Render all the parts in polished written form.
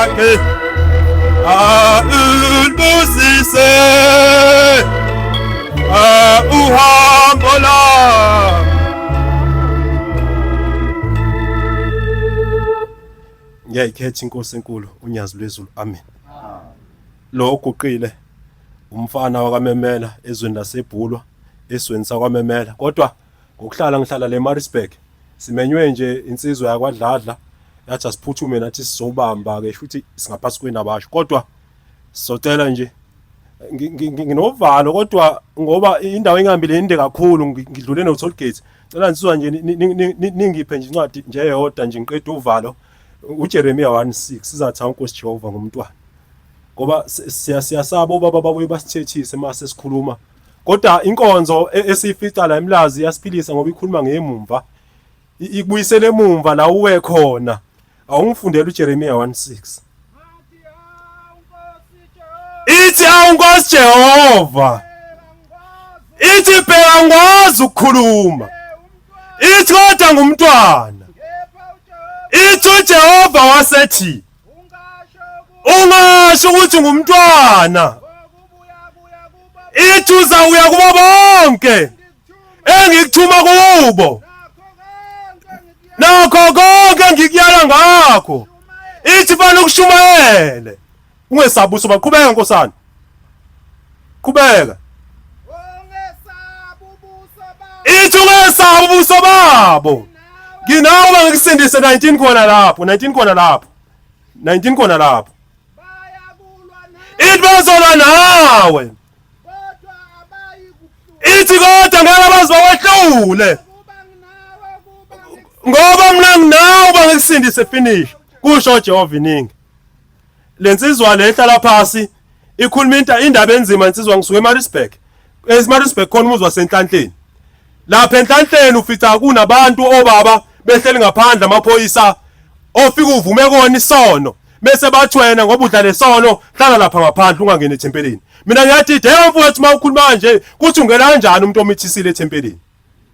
lakhe ulibusise uhambo lami. Ngiyayikhetha inkosi enkulu uNyazi lwezulu. Amen. Lo oguqile umfana wakaMemela ezweni laseBhulwa, esweni sakwaMemela, kodwa ngokuhlala ngihlala le Maritzburg. Simenywe nje insizwa yakwaDladla, yathi asiphuthume nathi sizobamba ke, shuthi singaphansi kwenabasho, kodwa sizocela nje nginovalo, kodwa ngoba indawo engihambile inde kakhulu, ngidlule no toll gate. Cela insizwa nje ningiphe nje incwadi nje eyodwa nje ngiqede uvalo, uJeremiya 1:6, sizathi uNkosi Jehova ngomntwana, ngoba siyasaba obaba babuye basithethise mase sikhuluma. Kodwa inkonzo esiyifica la eMlazi iyasiphilisa, ngoba ikhuluma ngemumva, ikubuyisela emumva la uwe khona. Awungifundele uJeremiya 1:6. Ithi, awu Nkosi Jehova, ithi, bheka ngikwazi ukukhuluma, ithi, kodwa ngumntwana. Ithi uJehova wasethi, ungasho ukuthi ngumntwana, ithi uzawuya kubo bonke engikuthuma kubo, nakho konke engikuyala ngakho, ithi fanele ukushumayele, ungesabi ubuso. Baqhubeka nkosana, qhubeka. Ithi ungesabi ubuso babo, nginawe ngikusindise. 19 khona lapho, 19 khona lapho, 19 khona lapho. Ithi bazolwa nawe, ithi kodwa ngeke baze bawehlule, ngoba mina nginawe bangikusindise. Finish. Kusho Jehova iningi. Lensizwa le ehlala phasi ikhuluma into indaba enzima. Insizwa, ngisuke eMaritzburg. EMaritzburg khona umuzi waseNhlanhleni. Lapha eNhlanhleni ufica kunabantu obaba behleli ngaphandle, amaphoyisa ofika uvume kona isono, bese bathi wena ngoba udla lesono hlala lapha ngaphandle, ungangeni ethempelini. Mina ngiyathi, damn mfowethu, uma ukhuluma kanje kuthi ungena kanjani umuntu omithisile ethempelini,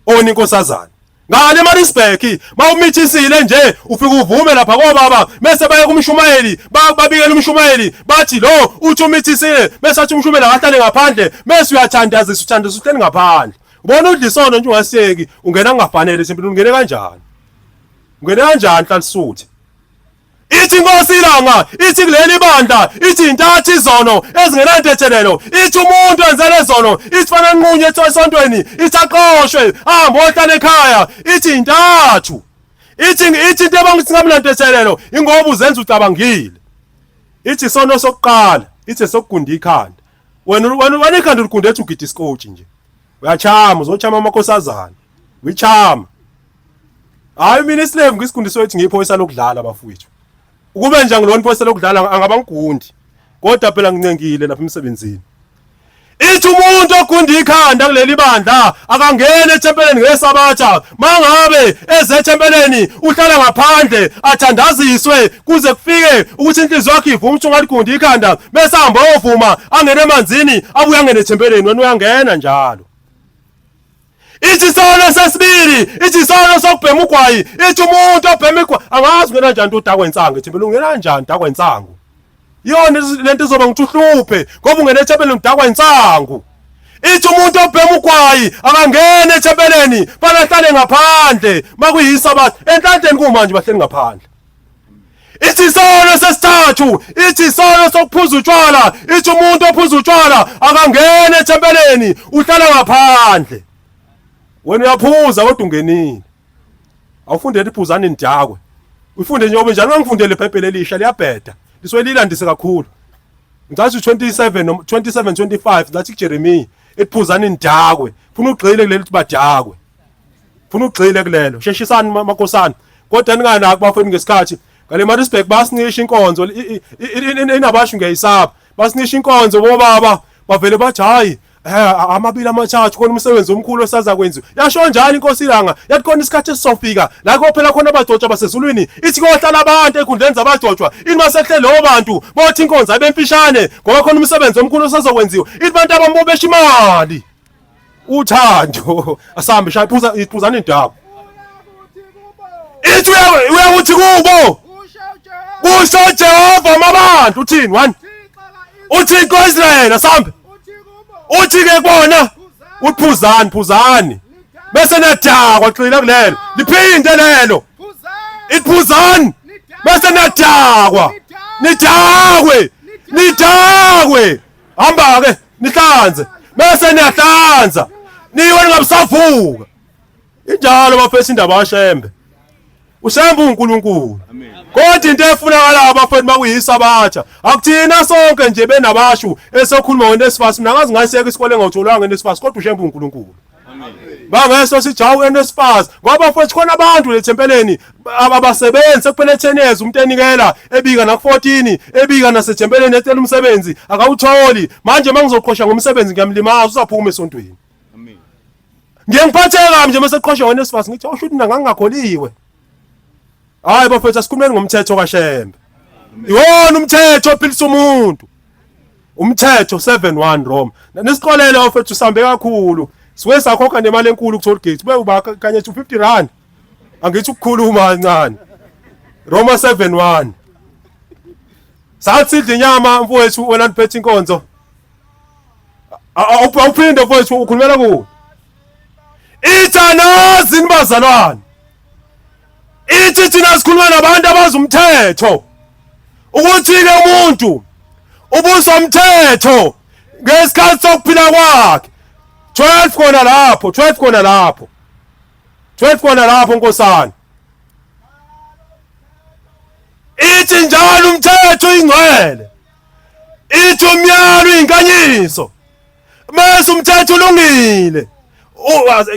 ona inkosazana ngale eMaritzburg? Mawumithisile nje, ufika uvume lapha kobaba, bese baye kumshumayeli, babikela umshumayeli, bathi lo uthi umithisile, bese athi umshumayeli akahlale ngaphandle, bese uyathandazisa, uthandazisa uhleli ngaphandle. Ubona udla isono nje ungasiyeki, ungena kungafanele ethempelini. Ungene kanjani? Ungene kanjani, Hlalisuthi? Ithi inkosi ilanga, ithi kuleli bandla, ithi intathu izono ezingenantethelelo. Ithi umuntu enze lezono, ithi fanele nqunye esontweni, ithi aqoshwe, ahambe ohlala ekhaya. Ithi intathu, ithi into ebanga singamunantethelelo ingoba uzenza ucabangile. Ithi isono sokuqala, ithi sokugunda ikhanda. Wena ikhanda uligunde ethi ugida isikotshi nje, uyachama, uzochama amakhosazana, uyichama. Hayi, mina islave ngisigundiswe ukuthi ngiyiphoyisa lokudlala, bafowethu. Ukube nje angilona iphoyisa lokudlala angaba ngigundi, kodwa phela ngincengile lapha emsebenzini. Ithi umuntu ogunda ikhanda kuleli bandla akangene ethempeleni ngesabatha. Mangabe eze ethempeleni uhlala ngaphandle, athandaziswe kuze kufike ukuthi inhliziyo yakhe ivume ukuthi ungaligunda ikhanda, bese ahamba ayovuma, angene emanzini, abuye angene ethempeleni. Wena uyangena njalo. Ithi isono sesibili, ithi isono sokubhema ugwayi. Ithi umuntu obhema igwayi angazi ungena kanjani udakwe insangu ethempeleni. Ungena kanjani udakwe insangu? Yona lento izoba ngithi uhluphe ngoba ungena ethempeleni udakwa insangu. Ithi umuntu obhema ugwayi akangene ethempeleni, balahlale ngaphandle makuyisabatha. Enhlanhleni kumanje bahleli ngaphandle. Ithi isono sesithathu, ithi isono sokuphuza utshwala. Ithi umuntu ophuza utshwala akangene ethempeleni, uhlala ngaphandle. Wena uyaphuza kodwa ungenile. Awufundele iphuzani nidakwe, ufunde njengoba njalo. Ungangifundele iBhayibheli elisha, liyabheda, lisuke lilandise kakhulu. Ngicathi 27 noma 27 25, ngathi kuJeremiya ephuzani nidakwe, funa ugxile kuleli ukuthi badakwe, funa ugxile kulelo. Sheshisani makhosana, kodwa ninganaki bafowethu ngesikhathi. Ngale Maritzburg basincisha inkonzo inabasho, ngiyayisaba. Basincisha inkonzo bobaba, bavele bathi hayi, amabili amathathu, khona umsebenzi omkhulu osaza kwenziwa. Yasho njalo inkosi ilanga, yathi khona isikhathi esizofika la kophela khona abagcotshwa basezulwini, ithi kohlala abantu ekhundleni zabagcotshwa. Ithi masehle lowo bantu bothi inkonzo ayibemfishane ngoba khona umsebenzi omkhulu osazokwenziwa. Ithi bantu abambobesha imali uthando asambe shaya phuza iphuzana indaba. Ithi uyakuthi kubo, Usho uJehova. Kusho Jehova mabantu uthini 1 uThixo Israel asambe uthi ke kubona uphuzani phuzani bese nadakwa xila kulelo liphinde lelo iphuzani bese nadakwa nidakwe nidakwe hamba ke nihlanze bese niyahlanza niwe ningabusavuka injalo bafethu indaba kaShembe uShembe uNkulunkulu kodwa into efunakalayo bafethu makuyisabatha akuthina sonke nje benabashu esokhuluma ngoNSFAS mina ngazi ngasiyeka isikole ngawutholanga uNSFAS kodwa uShembe uNkulunkulu bangeso sijawu NSFAS ngoba futhi khona abantu lethempeleni abasebenzi sekuphele 10 years umuntu enikela ebika naku 14 ebika nasethempeleni ecela umsebenzi akawutholi manje mangizoqhosha ngomsebenzi ngiyamlimaza uzaphuma esontweni Ngiye ngiphatheke kabi nje mase qhosha wena esifasi ngithi osho ukuthi mina ngangingakholiwe. Hayi bafethu asikhulumeni ngomthetho kaShembe. Iwona umthetho ophilisa umuntu. Umthetho 71 Roma. Nisixolele bafethu sambe kakhulu. Siwe sakhokha nemali enkulu ku toll gate. Ube uba kanye 250 rand. Angithi ukukhuluma kancane. Roma 71. Sathi sidla inyama mfowethu wena niphethe inkonzo. Awuphinde mfowethu ukhulumela kuwe. Ithi anazi nibazalwane. Ithi thina sikhuluma nabantu abazi umthetho. Ukuthi ke umuntu ubuswa umthetho ngesikhathi sokuphila kwakhe. 12 khona lapho, 12 khona lapho. 12 khona lapho nkosana. Ithi njalo umthetho ingcwele. Ithi umyalo inkanyiso. Mase umthetho ulungile.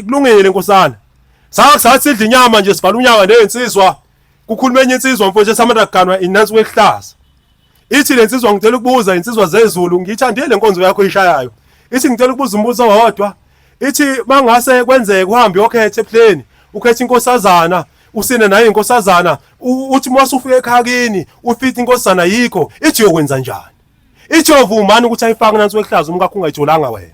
Kulungile nkosana. Sathi sidla inyama nje sivala unyaka nezinsizwa. Kukhuluma enye insizwa mfowethu esamanda kuganwa inansi kwehlaza. Ithi le nsizwa ngicela ukubuza insizwa zezulu ngiyithandile le nkonzo yakho ishayayo. Ithi ngicela ukubuza umbuzo owodwa. Ithi mangase kwenzeke uhambe uyokhetha eplane, ukhetha inkosazana, usine nayo inkosazana, uthi uma usufika ekhaya kini, ufice inkosazana yikho, ithi uyokwenza njani? Ithi uyovumani ukuthi ayifake nansi wehlaza umkakho ungayitholanga wena.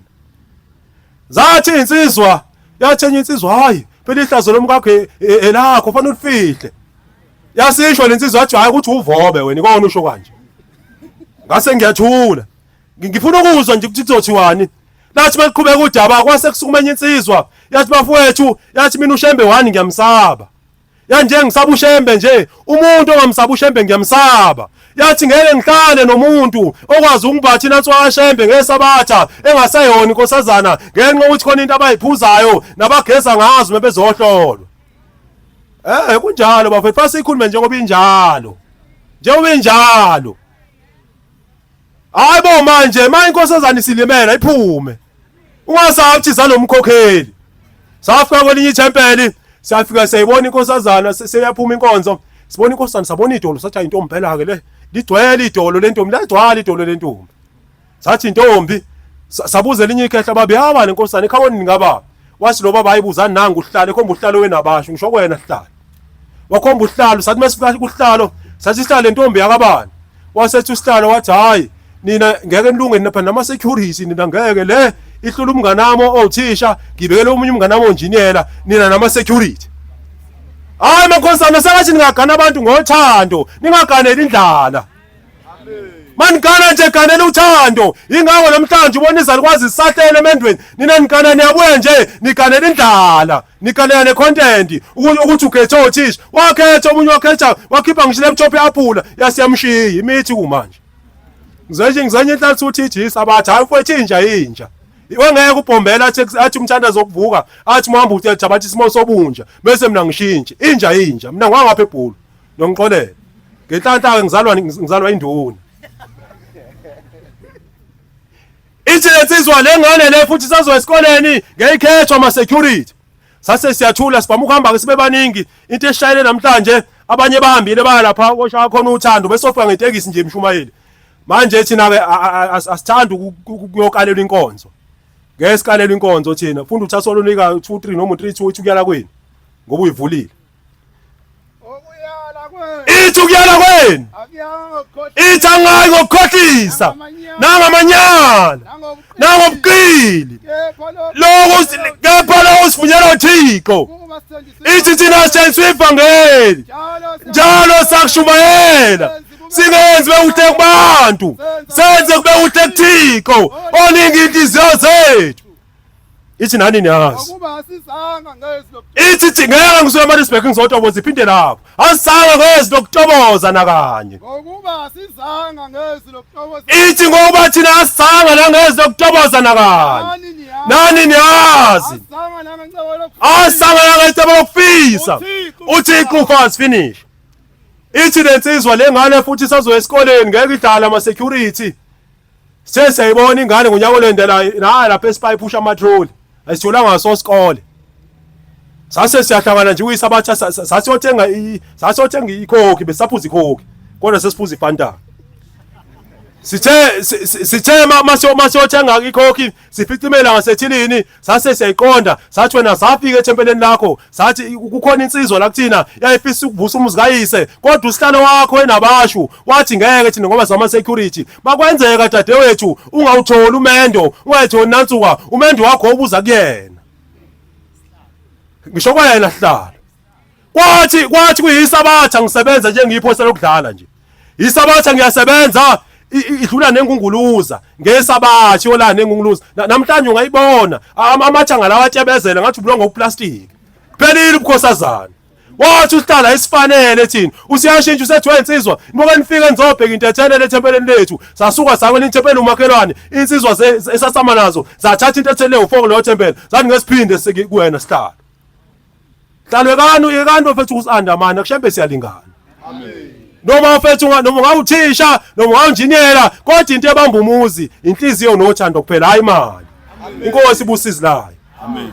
Zathi insizwa, yathi enye insizwa hayi, phela ihlazo lomkakho elakho fanele ulifihle. Yasisho lensizwa yathi hayi ukuthi uvobe wena ikona usho kanje. Ngase ngiyathula. Ngifuna ukuzwa nje ukuthi kuzothiwani. Lathi maliqhubeka udaba kwase kusukuma enye insizwa yathi bafowethu yathi mina uShembe wani ngiyamsaba. Yanje ngisaba uShembe nje umuntu ongamsaba uShembe ngiyamsaba. Yathi ngeke ngihlale nomuntu okwazi ukungibatha inansi waShembe ngesabatha engaseyona inkosazana ngenxa yokuthi khona into abayiphuzayo nabageza ngazo mebezohlolwa. Eh kunjalo bafethu fasikhulume njengoba injalo. Njengoba injalo. Hayi bo manje ma inkosazana isilimela iphume. Ungasabi ukuthi zalomkhokheli. Safika kwelinye ithempeli siyafika siyayibona inkosazana seyaphuma inkonzo. Sibona inkosazana sabona idolo sathi ayintombi phela ke le. Ligcwele idolo lentombi lagcwala idolo lentombi. Sathi intombi sabuza elinye ikhehla babe yaba lenkosana ikhaboni ngaba. Wathi lo baba ayibuza nangu uhlale khomba uhlalo wenabasho ngisho kwena sihlalo. Wakhomba uhlalo sathi masifika kuhlalo sathi sihlale intombi yakabani. Wasethi usihlalo wathi hayi nina ngeke nilunge nina phela nama security nina ngeke le ihlula umnganami owuthisha ngibekele omunye umnganami onjiniyela nina nama security. Hayi makhosana sengathi ningagana abantu ngothando ningaganeli indlala. Manigana nje ganela uthando. Ingakho namhlanje ubona izalukwazi zisahlele emendweni. Nina nigana niyabuya nje niganela indlala. Niganela necontent ukuthi ukhethe othisha. Wakhetha omunye wakhetha wakhipha ngisho laptop yaphula yasiyamshiya imithi kumanje. Ngizenje ngizenye inhlanhla ukuthi ijisa abathi hayi mfowethu inja inja. Wengeke ubhombela athi athi umthandazo okuvuka athi muhamba uthi abathi isimo sobunja bese mina ngishintshe inja inja mina ngwangapha ebhulu. Nongixolele. Ngenhlanhla ke ngizalwa ngizalwa induna. Ithi lensizwa lengane le futhi sazoya esikoleni ngeyikhethwa ama security. Sase siyathula sibama ukuhamba ke sibe baningi into eshayele namhlanje abanye bahambile baya lapha koshaya khona uthando besofika ngetekisi nje emshumayeli. Manje thina ke asithandi ukuyokalelwa inkonzo. Ngeke sikalelwe inkonzo thina. Funda uthatha olunika 2 3 noma 3 2 ithi ukuyala kwenu ngoba uyivulile. Ithi ukuyala kwenu ithi angayi ngokukhohlisa nangamanyala nangobuqili lokho kepha lokho sivunyelwa uThixo. Ithi thina sithenjiswe ivangeli, njalo sakushumayela, singenzi bekuhle kubantu, senze kube kuhle kuThixo oningi inhliziyo zethu. Ithi nani niyazi. Ithi thi ngeke ngisuke eMaritzburg ngizotoboza iphinde lapho. Asizanga ngezwi lokutoboza nakanye. Ngokuba asizanga ngezwi lokutoboza. Ithi ngoba thina asizanga nangezwi lokutoboza nakanye. Nani niyazi. Asizanga nangecebo lokufisa. UThixo ufast finish. Ithi lensizwa lengane futhi isazoya esikoleni ngeke idlale ama security. Sesiyayibona ingane ngonyaka olendela nayi lapha eSpy phusha amatroli. Ayisitholanga ngaso sikole. Sase siyahlangana nje kuyisabatha sasiyothenga sasiyothenga ikhokhi besaphuza ikhokhi kodwa sesiphuza ifanta. Sithe sithe masiyothenga ikhokhi sificimela ngasethilini sase siyayiqonda sathi wena safika ethempeleni lakho sathi kukhona insizwa la kuthina yayifisa ukuvusa umuzi kayise kodwa usihlalo wakho enabashu wathi ngeke thina ngoba sama security makwenzeka dadewethu ungawutholi umendo ungayitholi nansuka umendo wakho ubuza kuyena ngisho kwayena sihlalo kwathi kwathi kuyisabatha ngisebenza njengiphosa lokudlala nje isabatha ngiyasebenza idlula nengunguluza ngesabatha yola nengunguluza namhlanje ungayibona amathanga lawa atshebezela ngathi ubulongo oplastic kuphelile ubukhosazana wathi uhlala isifanele thina usiyashintsha usethi wensizwa niboke nifike nizobheka into ethelele ethempeleni lethu sasuka sakwela intempeli umakhelwane insizwa esasama nazo zathatha into ethelele ufoko leyo thempeli zathi ngesiphinde kuwena sihlalo Hlalwekani uyekani bafethu ukusi-andamana kushembe siyalingana. Amen. Noma mfethu noma ungawuthisha noma ungawunjiniyela kodwa into ebamba umuzi inhliziyo nothando kuphela hayi imali. Inkosi ibusizi layo. Amen.